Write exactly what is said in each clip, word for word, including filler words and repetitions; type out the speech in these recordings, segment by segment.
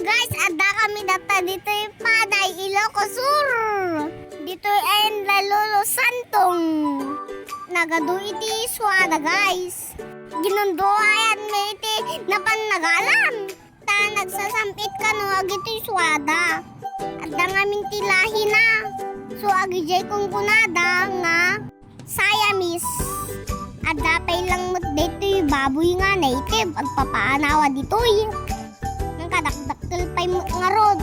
Guys, adda kami data ditoy paday Ilocos Sur. Ditoy ayan da Lolo Santong. Nagadu iti suada, guys. Ginunduayan mi iti napan nagalan. Ta nagsasam-it kano agitoy suada. Adda ngamin ti lahina. So, agidiay kunkunada nga Siamese. Adda pay lang met daytoy baboy nga native, agpapaanawa ditoy. Ngem kadakdakkel pay met ngarud.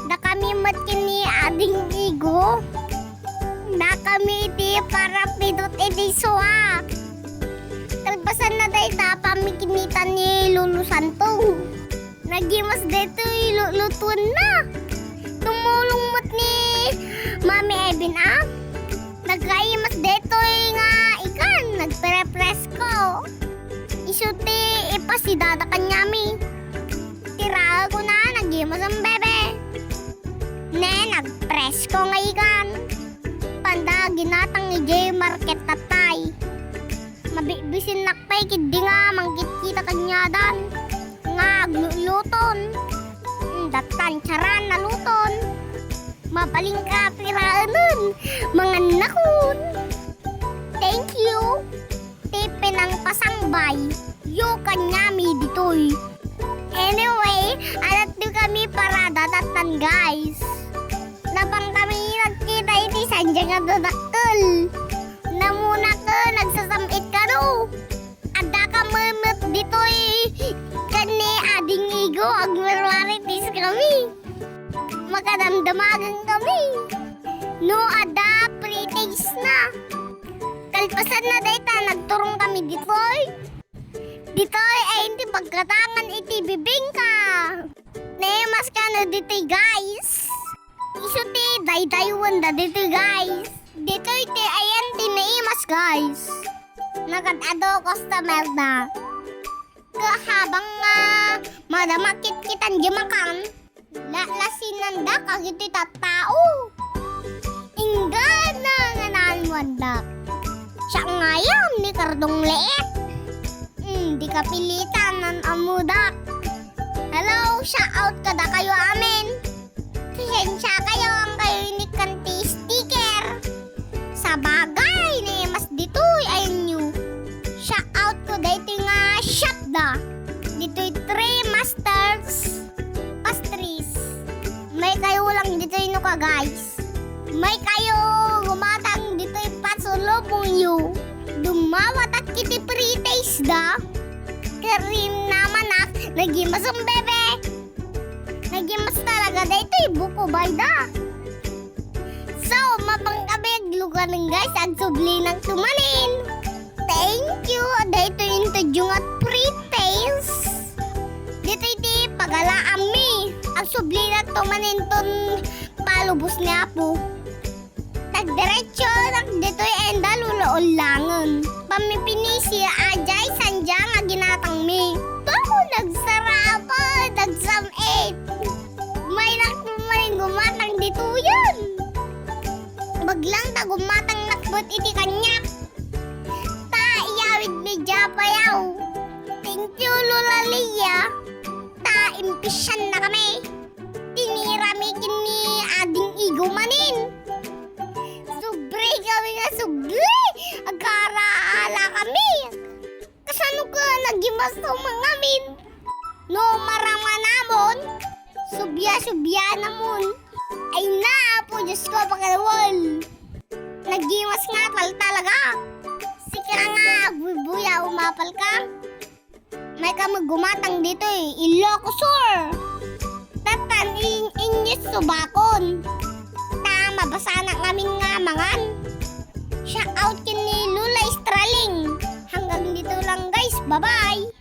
Dakami met ken ni Ading Igo. Dakami iti parapidot iti sua. Kalpasanna dayta, pammikinita ni Lolo Santong. Nagimas daytoy lulutuenna. Tumulong met ni Mami Evelyn a. Nagkaimas daytoy nga ikan, nagprepresko. Isu ti ipasidada kaniami. Tirae kuna, nagimas a bebe. Ne, nagpresko nga ikan. Panda ginatang idiay market tatay. Mabibisinnak pay ketdi nga mangkitkita kaniadan nga agluluton. Dattan tiaran naluton. Mabalinka tiraenen, mangannakon. Thank you ti pinangpasangbayyo kaniami ditoy. Anyway, adatto kami parada dattan, guys. Napan kami nagkita iti sadiay nga dadakkel. Namuna ket nagsasam-it kano. Adda kami met ditoy ken ni Ading Igo, agmarmarites kami. Makadamdamagan kami. No adda free taste na. Kalpasanna dayta, nagturong kami ditoy. Ditoy ayan ti pagkatangan iti bibingka. Naimas kano ditoy, guys. Isu ti daydayawenda ditoy, guys. Ditoy ti ayan ti naimas, guys. Nagad-adu customer da. Kahabang nga madama kitkitan di makan, lalasinanda kagiti tattao. Inggana nga naalmoandak. Siak nga ayan ni Kardong Leet. Mm, di kapilitan nan ammodak. Hello, shout out kadakayo amin. Pasensiakayo, haan kayo inikkan ti sticker. Sabagay, naimas ditoy, ayanyo. Shout out ko daytoy nga shop da. Ditoy Three Masters Pastries. Maykayo lang ditoy no ka, guys. Maykayo gumatang ditoy pasalubongyo. Dumawatak iti free taste da. Karim naman ak, nagimas a bebe. Nagimas talaga daytoy buko bayda. So, mapangkabiag luganen, guys, agsublinak tumanen. Thank you. Daytoy intudyo nga free taste. Ditoy ti pagalaanmi. Agsublinak tumanen ton palubos ni Apo. Nagdiretso nak ditoy enda luluolangen. Pamipinisi a jay sanda nga ginatangmi. Bako nagsarapad, nagsam-it. Maynak man gumatang ditoyen. Baglang ta gumatang nakbet iti kaniak. Ta iyawid mi dia payaw. Thank you, Lola Lia. Ta impisianna kami. Tinirami ken ni Ading Igo manen. Subli kami nga subli. Agkaraala kami. Kasano ka nagimas to mangamin? No maramanamon, subya-subya namon. Ay na, Apo Diyos ko, pakadawal. Nagimas nga tal talaga. Sika nga, bubuya, umapal ka. Mayka met gumatang ditoy, Ilocos Sur. Tattan in Inyis Subakon. Ta mabasana ngamin nga mangan. Shout out ken ni Lola Estraling. Hanggang dito lang, guys. Bye-bye.